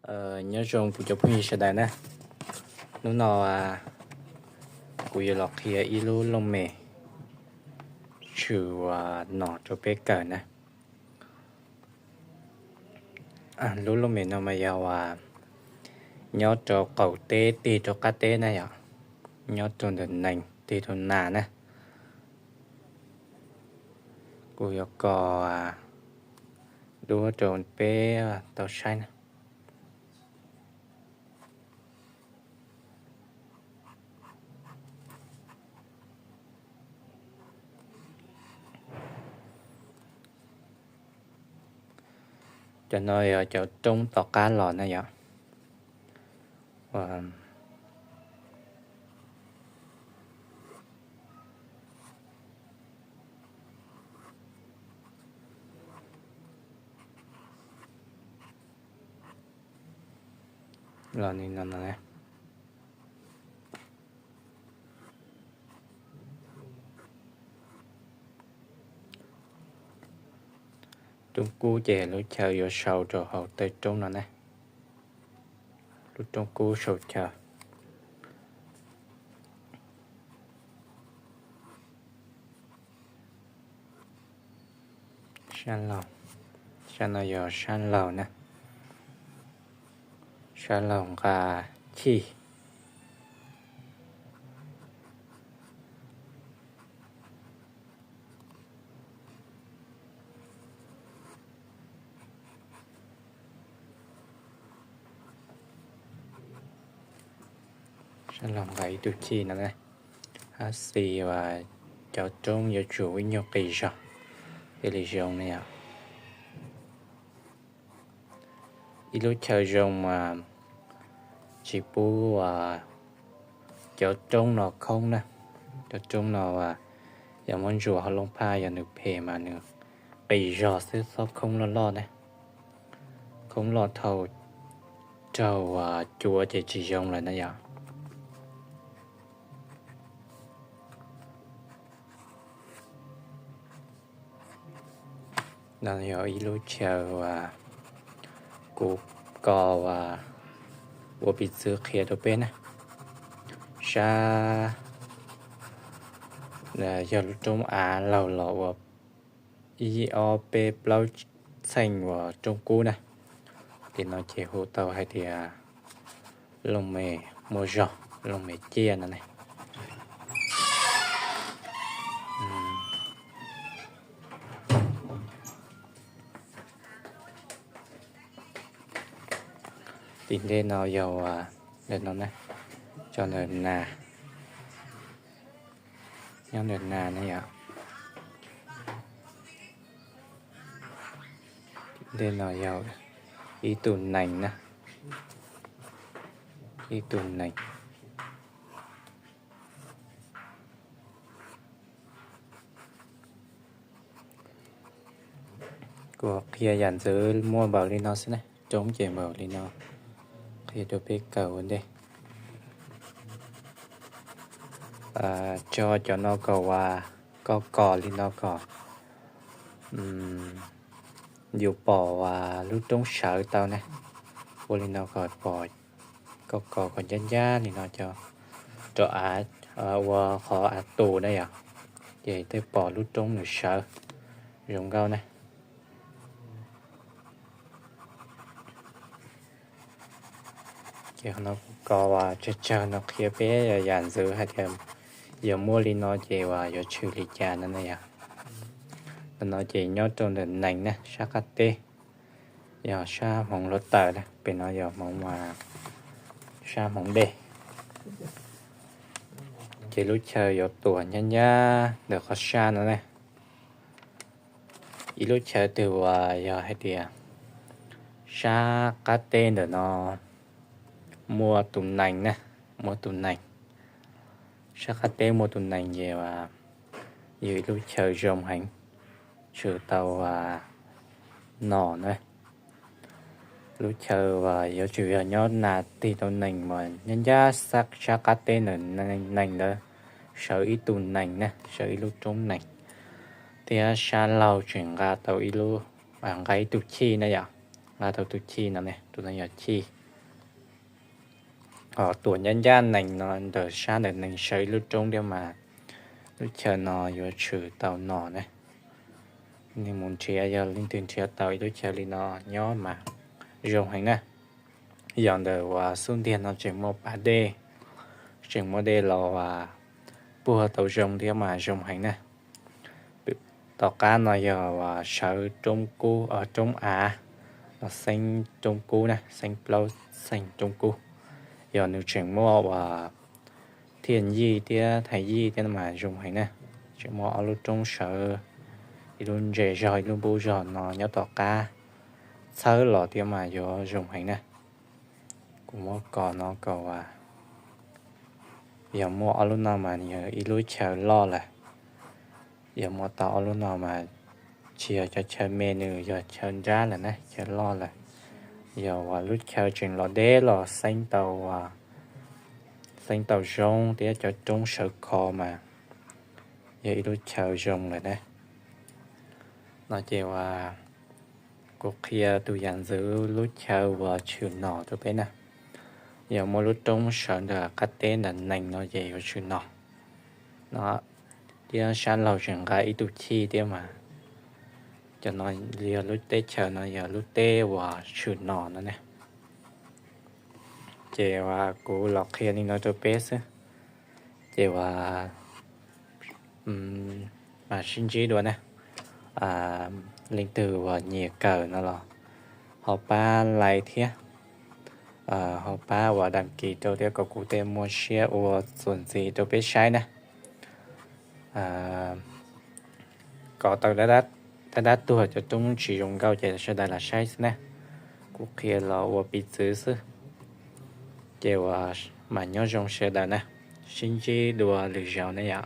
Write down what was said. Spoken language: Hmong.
Nyob zoo kuv cov phooj ywg sawv daws na. Hnub no kuv yuav los qhia ib lub looj mem tshwm nom rau peb kawm na. Lub looj mem no mas yog nyob rau qaum teb tig rau qab teb na yom, nyob rau ntawm nees tig rau nas na. Kuv yuav kos dua rau peb tau saib na. Cov no yog cov roob tom qab los na yom. Los li no no. Roob kub ces lub chaw yuav sau rau hauv taw roob no ne. Lub roob kub sau chaw. Sab laug, sab no yog sab laug na, sab laug nqa chij. Sab laug nqa ib tug chij no, hab xis uas cov roob yuav tsum ib nyuag qis zog thiaj li zoo ne yom. Ib lub chaw zoo mas tsis pub cov roob no khoob na. Cov roob no yog muab ntsuas hauv looj phaj yog nws phem mas nws qis zog xwb, txhob khoob loj loj ne. Khoob loj dhau raug cua ces tsis zoo lawm na yom. No yog ib lub chaw uas kuv kos ua piv txwv qhia rau peb na. Sab yog lub roob av laug los ua ib ob peb plaub txheej uas roob kub na. Tim no ces hu tau hais tias looj mem muaj zog, looj mem ciaj no ne. Tim ntej no yog ntawm no ne, tso ntawm nas, nyob ntawm nas ne yom. Tim ntej no yog ib tug nees na, ib tug nees. Kuv qhia yam ntxwv muaj npaum li no xwb ne, roob ces npaum li no, qhia rau peb kawm ua ntej. Tso cov no kom uas koj kos li no kom yus pom lub roob sawv tau ne. Ua li no kom pom, koj kos kom ncab ncab li no cov rau av, ua qhov av tus na yom, ces thiaj pom lub roob nws sawv zoo nkauj na. Ces no kuv kos uas tsawg tsawg no qhia peb yam ntxwv hais tias yog muaj li no ces uas yuav tshwm li cas no na yom. Ntawm no ces nyob rau ntawm nees na, sab qab teb, yog sab hmoov hluav taws na, pem no yog hmoov, sab hmoov dej. Ces lub chaw yuav tuam ncab ncab ntawm qhov sab no ne. Ib lub chaw twg uas yog hais tias sab qab teb ntawm no muaj tus nees na, muaj tus nees. Sab qab teb muaj tus nees ces yog ib lub chaw zoo heev, tshwm tau nom na. Lub chaw uas yuav tsum yog nyob nas tig tau nees mas nyob ncaj sab qab teb ntawm nees ntawd, sawv ib tug nees na, sawv ib lub roob nees. Thiab sab laug tseem nqa tau ib lub, nqa ib tug chij na yom, nqa tau tus chij no ne, tus no yog chij. tuam ncaj ncaj nees no ntawm sab ntawm nees sawv ib lub roob thiab mas lub chaw no yuav tshwm tau no ne. Nej mus nrhiav, yog leej twg nrhiav tau ib lub chaw li no nyob mas zoo heev na. Yog ntawm uas xub ntiag no tseem muaj pas dej, tseem muaj dej los puag tau zoo thiab mas zoo heev na. Tom qab no yog uas sawv roob kub, roob av, los xeeb roob kub na, xeeb plaub xeeg roob kub. Yog nws tseem muaj uas thiaj yij thiab thais yij thiab mas zoo heev na. Tseem muaj ob lub roob sawv, ib lub ntse zog ib lub npub zog no nyob tom qab, txhawb los thiab mas yuav zoo heev na. Kuv muab kos no kom uas yog muaj ob lub no mas yog ib lub chaw loj lawm. Yog muaj tau ob lub no mas tsis yog cov chaw me, nws yog chaw nrab lawm na, chaw loj lawm. Yog uas lub chaw tseem los deb los xeeb tau, xeeb tau zoo thiab cov roob sawv khov mas yog ib lub chaw zoo lawm na. No ces uas kuv qhia tus yam ntxwv lub chaw uas tshwm nom rau peb na. Yog muaj lub roob sawv ntawm qab teb ntawm nees no ces yuav tshwm nom no, thiab sab laug tseem nqa ib tug chij thiab mas. Cov no yog lub teb chaws no yog lub teb uas tshwm nom no ne. Ces uas kuv los qhia li no rau peb xwb. Ces uas mas sib ntsib dua na. Leej twg uas nyiam kawm no los ho pab like thiab, ho pab uas đăng ký rau thiab kom kuv thiaj muaj siab ua txuas ntxiv rau peb saib na. Kom tau dab dab tuag cov roob tsis zoo nkauj ces sawv daws lam saib xwb na. Kuv qhia los ua piv txwv xwb. Ces uas mas nyob zoo sawv daws na, sib ntsib dua lwm zaus na yom.